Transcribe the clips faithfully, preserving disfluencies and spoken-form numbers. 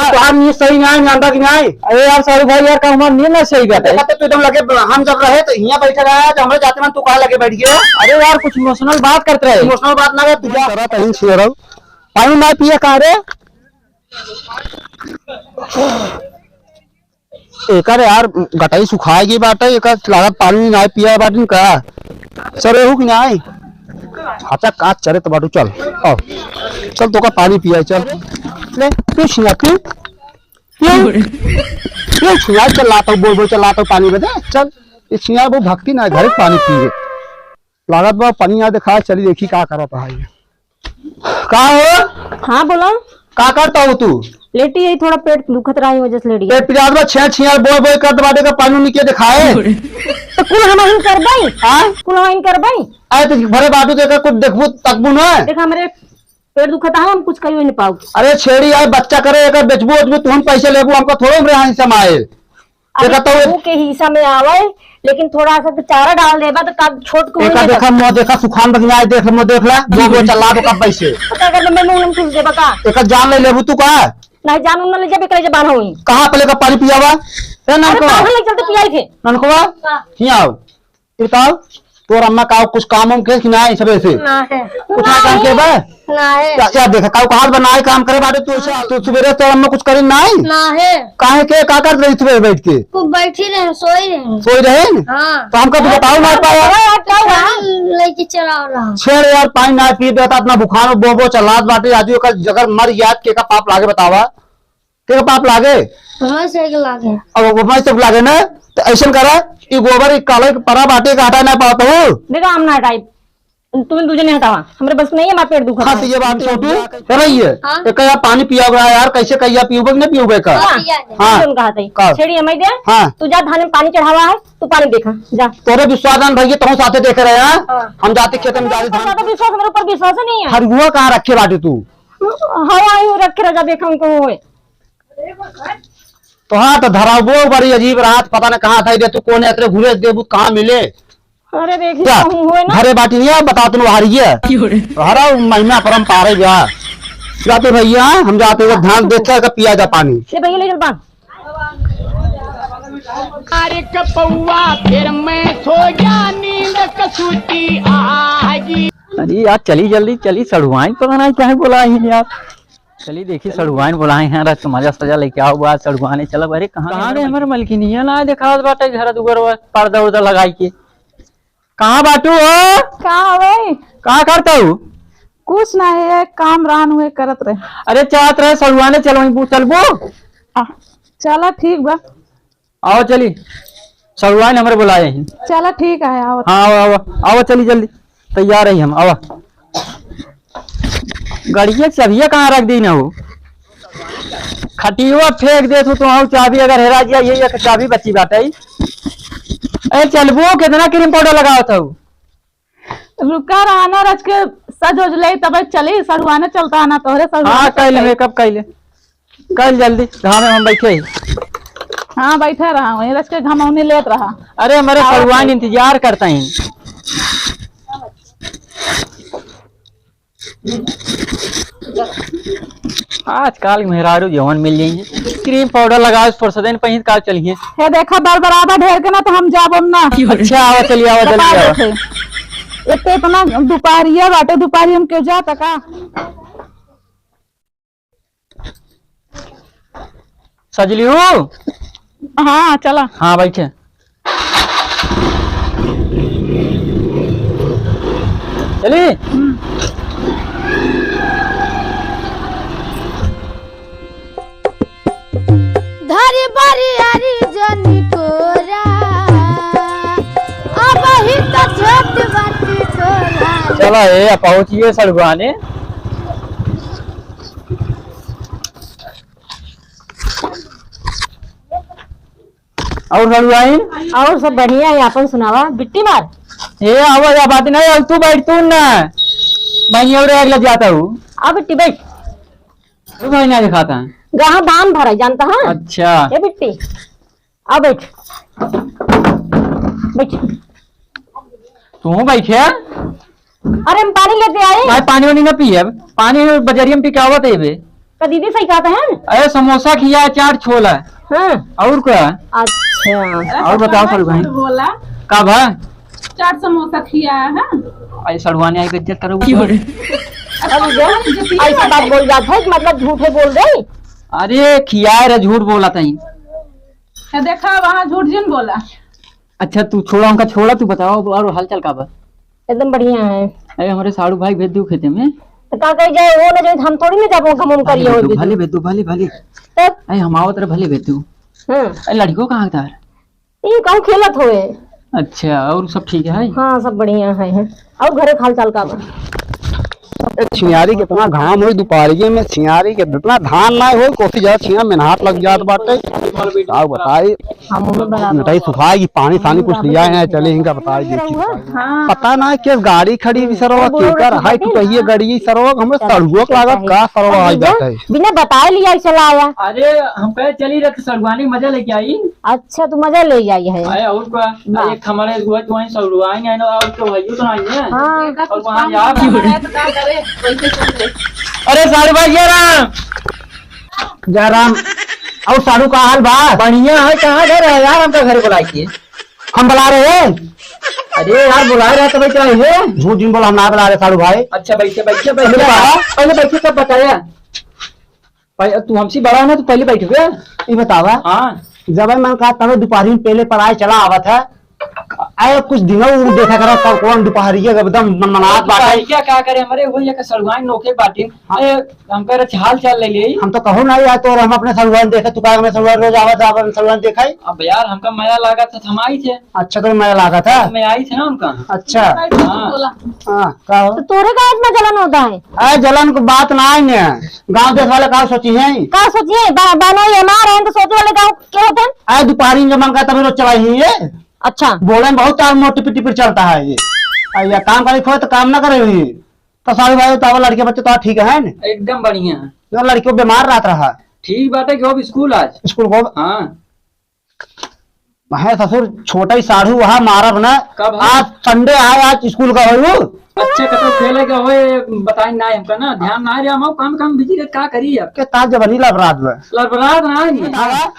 तोहार नींद सही नाहीं, जानता कि नाहीं? अरे यार साढ़ू भाई, यार का हमार नींद ना सही बाटे। देखा तो तू एकदम लगे, हम जब रहे तो हियाँ बैठे रहा, जब हमरे जाते मन तू कहाँ लगे बैठ गया? अरे यार कुछ emotional बात करत रहे। Emotional बात ना कर, तू जा। करा तहीं छिया रहो। पानी ना पिए का रे? एकर यार गटाई सुखाए गई बाटे, एकर लागत पानी ना पिया बाटिन का? चरे हो कि नाहीं? अच्छा का चरे तो बाटू, चल। आओ। चल तोका पानी पिया, चल। ले, पी छिया, पी। पी। पी छिया, चल लाता हूँ, बोल बोल चल लाता हूँ पानी बदे, चल। ये छिया वो भक्ति ना, घर पानी पिए। लागत बा पनिया देखा, चली देखी का करत है ये। का हो? हाँ, बोला। का करत हो तू? लेटी है, थोड़ा पेट दुखत रहा है, वजह से लेटी है। पेट पिरात बा, छिया छिया बोय बोय करत बाटे, का पानी उनी के देखाए? तो कुल हम ही करबई। हाँ? कुल हम ही करबई। अरे तो भरे बाटू तो एकर कुछ देखबू तकबू ना। देख हमरे पेट दुखत है, हम कुछ करियो नहीं पाऊ। अरे छेड़ी यार, बच्चा करे, एकर बेचबू ओचबू, तुहन पैसे लेबू, हमका थोड़ो हमरे यहाँ से माए। अरे देखा तो प्रभु के हिस्सा में आवे, लेकिन थोड़ा सा तो चारा डाल देबा तो कब छोट को एका होई देखा, मुँह देखा, सुखान बगिना है, देख, मुँह देख ला, दो गो चला दो कब पैसे। पता कर मैं मुंह में घुस देबा का? एका जान ले लेबू तू का? नहीं, जान उन ले जाबे, करे जबान होई। कहाँ पहले का पानी पियावा? ए अरे ननकवा। बाहर ले चलते पियाई थे। ननकवा, हाँ। हियाँ आओ। बताओ, तोर अम्मा का कुछ काम वाम के कि नाहीं सबेरे से? ना है। कुछ ना काम के बा? ना है। या, या देखा, काऊ कहाँ बनाए काम करे बाटे तू, हाँ। तू सुबेरे से तोर अम्मा कुछ करे नाहीं? ना है। काहे के, का करत रही सुबेरे बैठ के? खूब बैठी रहे, सोई रहे। सोई रहे न? हाँ। तो हमका तू बताओ ना पाया। अरे यार, क्या हुआ? लेके चला रहा। छेड़ यार, पानी ना पी देता, इतना बुखार में बो बो चलात बाटे, आजू एकर जगर मर याद के का पाप लागे बतावा? के पाप लागे? हमारे से के लागे। अब हमारे से लागे ना, तो ऐसन करा, ई गोबर, ई काले के परा बाटे के हटा ना पावत हूँ। देखा, हम ना हटाई, तुम दूजे नहीं हटावा, हमरे बस नहीं है, हमारा पेट दुखा हाँ, है। तो ये बात छोटू, है भाई ये, हाँ? तो कहिया पानी पिया हुआ है यार, कैसे कहिया पीऊबे कि नहीं पीऊबे का? हाँ, पिया दे। हाँ। सुन कहा था, का? छेड़ी हमारी दे, हाँ। तू जा धान में पानी चढ़ावा है, तू पानी देखा, जा। तोरे विश्वास जान भैया, तुम साथे देख रहे हैं, हाँ। हम जाते खेत में जाते धान। ज्यादा विश्वास, मेरे ऊपर विश्वास ही नहीं है। हर हुआ कहाँ रखे बाटे तू? हवा ही रखे रह जा, देखा उनको हुए। तोहार तो धरावो बड़ी अजीब रहत, पता न कहाँ था, तू कौन यात्रा घूरे देबू, कहाँ मिले? अरे देखी क्या? कहूँ हुए ना। घरे बाटी नहीं है, बता तुम हारिए। हरा महिमा परम पारे जा। जाते भैया, हम जाते हैं, धान देख के पिया जा पानी। ले भैया, ले चल पान। अरे कपौआ, फिर मैं सो जा, नींद कसूती आगी। अरे यार, चली जल्दी, चली, सड़ुआइन पता नहीं क्या है बोला है यार। चली देखी सड़ुआइन बोलाए हैं, रस मजा सजा लेके आओ बा सड़ुआने चलब। अरे कहाँ कहाँ गए हमारे मलकिनिया? ना देखात बाटे, घर दुआर वा पर्दा उर्दा लगाई के। कहाँ बाटू हो? का हवे? का करता हूँ? कुछ ना है, काम रान हुए करत रहे। अरे चाहत रहे सड़ुआने चलो, वहीं चलबो? आ, चला ठीक बा। आओ चली, सड़ुआइन हमरे बुलाए हैं। चला ठीक है, आओ। हाँ, आओ, आओ, आओ चली जल्दी, तैयार है हम, आओ। गड़िया के चाबिया कहाँ रख दी ना हो? खटिया फेंक दे तू, तो चाबी अगर हेरा गया, ये एक चाबी बची बाटे। ए चलबो, कितना क्रीम पाउडर लगावत हऊ? रुका रहा ना, रच के सज उज ले, तब चली, सड़ुआने चलता है ना, तोहरे सड़ुआने हाँ, चलता कैले है। मेकअप कैले, कल जल्दी, घामे में हम बैठे ही। हाँ, बैठे रहा, वहीं रच के घमौनी लेत रहा। अरे, हमारे आओ सड़ुआन फिर। इंतजार करता ही। आजकल मेहरारू जवन मिल जाइए, क्रीम पाउडर लगावे, फुर्सत नहीं पहिन का चलिए। हे देखा, बरबराबा ढेर के ना, तो हम जाबो ना। अच्छा, आवा, चलिए, आवा, बता जल्दी आवा। देते। एक तो इतना दोपहरिया बाटे, दोपहरिया में के जाता का? सजली हूँ। हाँ, चला। हाँ, बैठे। चली। धरी बरियारी जनी कोरा, अब ही तो छोट बाटी तोरा। चला, ए, पहुँचिए सड़ुआने। और सड़ुआइन? और सब बढ़िया है, आपन सुनावा। बिट्टी मार। ए, आवा, या बात नहीं, अब तू बैठ, तू ना। मैं ये और अगला जाता हूँ। आ बिट्टी, बैठ। तू भाई ना दिखाता है। गहा धान भरा, जानता है? अच्छा। ए बिट्टी, आ बैठ। बैठ। तू बैठे? अरे, हम पानी लेते आए। भाई, पानी वानी ना पिए। पानी बजरिया में पी के आवत है बे। का दीदी सही कहत हैं? अरे समोसा खिया, चाट छोला। हाँ। और का? अच्छा। और बताओ साड़ू बहिन। झूठ बोला। का भा? चाट समोसा खिया है। अरे सड़ुआने आई बेइज्जत करो। अब जो ऐसा बात बोल जात है कि मतलब झूठे बोल रही। अरे खिया रे, झूठ बोला तई। ये देखा वहाँ झूठ जिन बोला। अच्छा तू छोड़ा, उनका छोड़ा, तू बताओ और हालचाल का बा? एकदम बढ़िया है। अरे हमरे साड़ू भाई भेज दू खेते में। तो का कही जाए, वो ना जो हम थोड़ी ना जाबो, हम उन करिए भले हो भेज दू, भले भेज दू, भले, भले। तब? अरे हम आवत रहे, भले भेज दू। हाँ। अरे लड़कियों कहाँ तार? ये कहूँ खेलत होए। अच्छा, और सब ठीक है? हाँ, सब बढ़िया है, है। और घरे के हाल चाल का बा? ए, छियारी कितना घाम होई दुपहरिये में, छियारी के इतना धान ना होई, कोसी जा छिया मेहनत लग जात बाटे। का बताई? हम हमें बराबर। मिठाई सुखाई, पानी सानी कुछ लिया है, चले इनका बताई देखी। हाँ। पता ना किस गाड़ी खड़ी भी सरवा, केकर है, तू कहिए गाड़ी सरवा, हमें सड़ुआ के लागत का सरवा आई जाता है। बिना बताए लिया चला आया। अरे, हम कहे चली रख सड़ुआनी मजा लेके आई। अच्छा, तू मजा ले आई है। अरे, और का? वाह। एक हमारे हुआ तो वहीं सड़ुआई नहीं ना, और तो भाइयों तो नहीं है। हाँ। और वहाँ जा। तो का करे, वैसे चल रहे। अरे, साड़ू भाई, जय राम। जय राम। और साड़ू का हाल बा? बढ़िया है, कहाँ घर है यार, हमका घरे बुलाए के? हम बुला रहे हैं। अरे यार, बुला रहे तो भाई क्या है? झूठ झूठ बोला, हम ना बुला रहे साड़ू भाई। अच्छा, बैठे, बैठे, बैठे। अरे वाह। पहले बैठे, सब बताया। पह-, तू हमसे बड़ा है ना, तू पहले बैठ बे। ये बतावा। हाँ। जब मन का तब दोपहरी में पहले पढ़ाई चला आवत है। आए कुछ दिनों वो देखा करा, कौन, कौन दोपहरी के एकदम मन मनात बाटे। दोपहरी क्या, क्या करे, हमारे वही एक सड़ुआइन नोखे बाटे। हाँ। ए, हम कह रहे हाल चाल ले ले। हम तो कहूँ ना यार, तो हम अपने सड़ुआइन देखे, तू का अपने सड़ुआइन रोज आवत है, अपन सड़ुआइन देखा ही। अब यार, हमका मया लागत है, हम आई थे। अच्छा, तो मया लागत है? मैं आई थे ना उनका। अच्छा। हाँ। हाँ, का हो? तो तोरे का इतना जलन होता है? अरे, जलन को बात ना है ने। गाँव देश वाले का सोची हैं? का सोची हैं? बा-, बानो ये मार हैं तो सोचे वाले गाँव के होते हैं? अरे, दोपहरी में जब मन का तभी रोज चलाई ही ये। अच्छा। बोले में बहुत तार मोर टिपिर टिपिर चलता है ये। अरे, ये काम करे खोए तो काम ना करे हुई। तो साढ़ू भाई, तो लड़के बच्चे तो ठीक है ने? एकदम बढ़िया। तो लड़कियों बीमार रहत रहा। ठीक बात है कि वो भी स्कूल आज। स्कूल को? हाँ। है ससुर, छोटा ही साढ़ू वहाँ मारब ना। कब है? आज संडे है, आज स्कूल का होई वो। अच्छा, कतो खेले के होए, बताई ना हमका ना, ध्यान ना रे, हम काम, काम बिजी रहे, का करी अब? के ताज जबनी लबरात में। लबरात ना है नी। हाँ।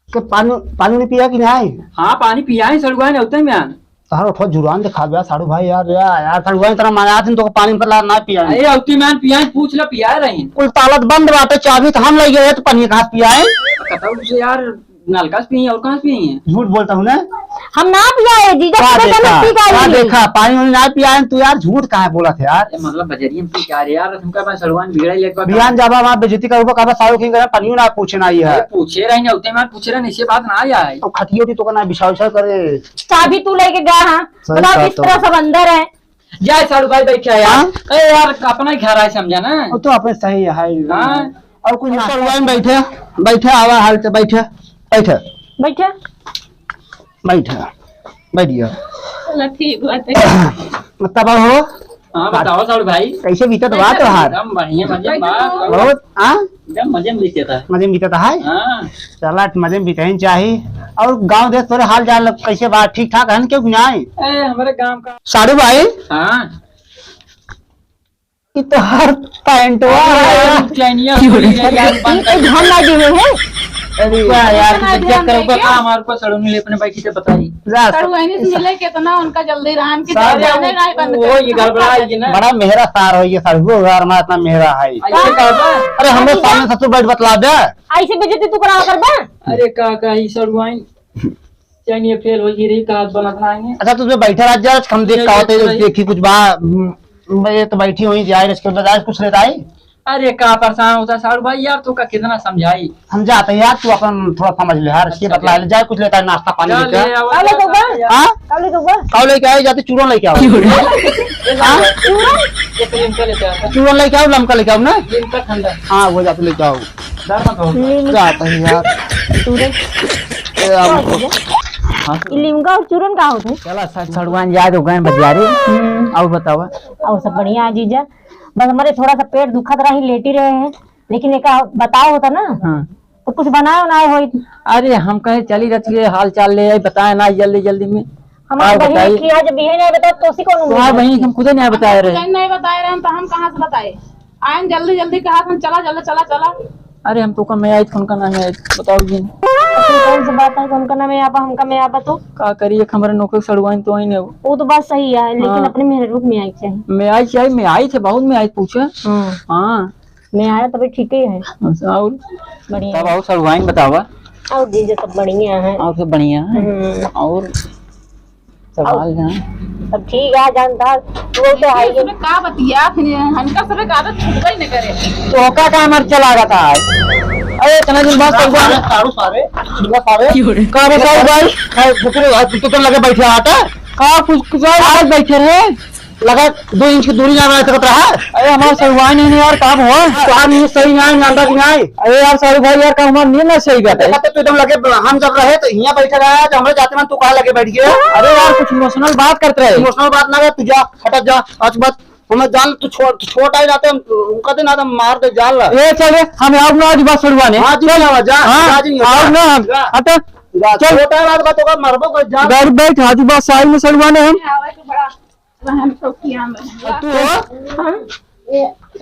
के पानी, पानी नहीं पिया कि नहीं? हाँ, पानी पिया है, सड़ुआ ने उतने में आन। तार उठो जुरान दिखा गया साढ़ू भाई यार, यार, यार, साढ़ू भाई, तेरा मना दिन तो पानी पर ला ना पिया। अरे, अवती मान पिया, पूछ ले, पिया रही। कुल तालत बंद बाटे, चाबी तो हम ले गए, तो पानी कहाँ से पिया है? बताओ तुझे यार, नलका से पिए और कहाँ से पिए हैं? झूठ बोलता हूँ ना। हम ना पिया है, जीजा, का सुबह से देखा, पी का का आई। देखा, पानी वानी ना पिया है, तू यार झूठ काहे बोला था यार? अरे, मतलब बजरिया में पी का रे यार, तुमका मैं सड़ुआन बिगड़ा ही लगता। बिहान जाबा वहाँ बेइज्जती करबा, कहबा साढ़ू खिन करे, पानी ना पूछे ना आई है। अरे, पूछे रही ना, उतने मान पूछे रही, इसे बात ना आया है। तो खटियो भी तो का ना बिछाव बिछाव करे। चाबी तू लेके गया, हाँ? सही बताओ, बात किस हो। तरह समंदर है। जाए साढ़ू भाई बैठे यार। हाँ? ए यार, अपना ही घर आए समझा ना। वो तो अपने सही है। हाँ। और कुछ ना। साढ़ू भाई बैठे, बैठे, आवा हाल से बैठे, बैठे। बैठे। बैठे, बैठ गया। चलो, ठीक बात है। तब हो? हाँ, बताओ साढ़ू भाई। कैसे बीतत बा तोहार? एकदम बढ़िया, मजे में बा। बहुत, हाँ? एकदम मजे में बीतत है। मजे में बीतत है? हाँ। चला, मजे में बीतही चाही। और गाँव देश तोरे हाल चाल कैसे बा? ठीक ठाक है ना, क्यों कि नाई? ए, हमारे गाँव का साढ़ू भाई। हाँ। ई तोहार पैंटवा अरे है। यार, चैनिया खुली है यार, बंद कर। ई ध्यान ना दिए है। अरे वाह यार, तू चेक करो का हमारे को सड़ुआइन ले अपने बैठी से बताई। जा, सड़ुआइन से मिले कितना उनका जल्दी रहन की सारे जाने ना बंद वो कर। ये गड़बड़ा है कि ना? बड़ा मेहरा सार हो ये सड़ुआ घर में इतना मेहरा है। ऐसे का बा? अरे हमरे सामने ससुर बैठ बतला दे। ऐसे बेइज्जती तू करा कर बा? अरे का, का ई सड़ुआइन चैनिया फेल हो गई रही, का बनत ना है। अच्छा, तू उसमें बैठा रह जा, हम देख का होते हैं, देखी कुछ बा, हम्म, ये तो बैठी हुई जाए, इसके बजाय कुछ लेता है। अरे, का परेशान होता है साढ़ू भाई यार, तू का कितना समझाई? हम जाते हैं यार, तू अपन थोड़ा समझ ले यार, इसके अच्छा, बतला ले, जाए कुछ लेता है, नाश्ता पानी लेता है। ले आओ, का लेके आओ? हाँ? का लेके आओ? का लेके आए, जाते चूरन लेके आओ। हाँ? चूरन? एक लिमका लेके आओ। चूरन लेके आओ, लमका लेके आओ ना। लिमका ठंडा। हाँ, वो जाते लेके आओ। डर मत हो। लिमका। जाते हैं यार। चूरन। ए, आओ। हाँ। ई लिमका और चूरन का होत है? चला, स-, सड़ुआन जाए तो गए बजारे। हम्म। और बतावा। और सब बढ़िया है जीजा, बस हमारे थोड़ा सा पेट दुखत रही, लेटी रहे हैं, लेकिन एक बताओ होता ना, हाँ। तो कुछ बनाए उनाए होई। अरे हम कहे चली रच के हाल चाल ले आई, बताए ना जल्दी जल्दी में। हमारे और बहिन बताई। की आज बिहे नहीं बताओ तो उसी को तुम्हारे बहिन हम खुदे नहीं बताए रहे। नहीं बताए रहे हम तो हम कहाँ से बताए? आइन जल्दी जल्दी कहा था, चला, चला, चला, चला। अरे हम तोका मेयाइत, उनका ना मेयाइत, बताओ जी। अरे कौन सी बात है, उनका ना मेयाबा, हमका मेयाबा तो? का करी, एक हमरे नौकर सड़ुआइन तो आइन है वो। वो तो बात सही है, लेकिन हाँ। अपने मेहरारू के मेयाइत चाहिए। मेयाइत चाहिए, मेयाइत है, बहुत मेयाइत पूछे। हाँ। हाँ। मेयाया तबे ठीक ही है। अच्छा, और? बढ़िया। तब और सड़ुआइन बतावा। और जीजा सब बढ़िया है। और सब बढ़िया है। हम्म। और सवाल जान। तब ठीक है, जानता, तू तो आई है। इसमें का बतिया, फिर हनका सबे का आदत छूटबे न करे। तो का काम हर चला रहा था आज? अरे इतना दिन बाद सारे, सारे, सारे, सारे, सारे। का बताओ भाई? ए, बुकरे, आज तू तो लगे बैठे आता। का कुछ, कुछ आज बैठे रहे? लगा दो इंच की दूरी ना बना सकत रहा। अरे हमारा सड़ुआइन नहीं यार, काम हो। तो हम ये सही ना है, नांदा भी ना है। अरे यार सारू भाई यार, का हमारा नींद ना सही बात है। देखा तो तू एकदम लगे, हम जब रहे तो हियाँ बैठे रहा, तो हमरे जाते मन तू कहाँ लगे बैठ गया? अरे यार कुछ इमोशनल बात करते रहे। इमोशनल बात ना कर, तू जा, हटा जा, आज के बाद हमें जान, तू छोड़, तू छोड़ आई जाते, हम उनका दिन आदम मार दे जाल ला। ए चल रे, हम आउब ना आज बात सड़ुआने। हाँ जी, जा, जा, हाँ, जा जी, आउब जा, ना हम। जा। हट। जा, चल। छोटा बात, बात होगा, मरबो कर जा। गाड़ी बैठ, आज बात साई में सड़ुआने हम। आवे तो बड़ा रहन तो किया में। और तू हो? हाँ।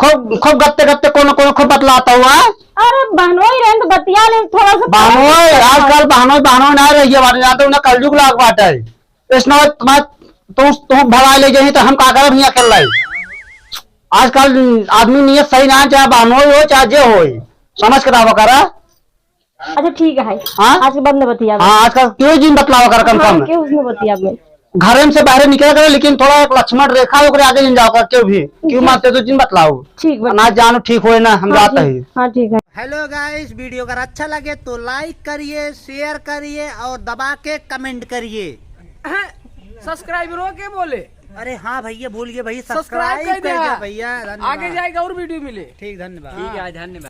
खूब, खूब गत्ते गत्ते कोनो कोनो खूब बतलाता हुआ। अरे बहनोई रहन तो बतिया ले थोड़ा सा। बहनोई, आजकल बहनोई, बहनोई ना रही है, बात जाते उन्हें कलयुग लाग बात है। इसने बात तू, तू भगा ले जाही तो हम का करब हियाँ खेल रही। आजकल आदमी नियत सही ना, चाहे बहनोई हो, चाहे जे होई, समझ के रहबा करा। अच्छा ठीक है। हाँ? आज के बाद न बतिया। हाँ, आजकल क्यों जिन बतलावा कर कम हाँ, कम। क्यों उसने बतिया में? घर में से बाहर निकल करे, लेकिन थोड़ा एक लक्ष्मण रेखा ओकरे आगे जिन जाओ कर क्यों भी। क्यों ठीक। मानते तो जिन बतलाओ। ठीक बा। ना जानो ठीक होए ना, हम हाँ, जाते ठीक। हैं। हाँ, ठीक है। हेलो गाइस, वीडियो अगर अच्छा लगे तो लाइक करिए, शेयर करिए और दबा के कमेंट करिए। सब्सक्राइबरों के बोले। अरे हाँ भैया, भूल गए भैया, सब्सक्राइब सब्सक्राइब कर कर दे। दे भैया, धन्यवाद। आगे जाएगा और वीडियो मिले। ठीक, धन्यवाद। ठीक है, धन्यवाद।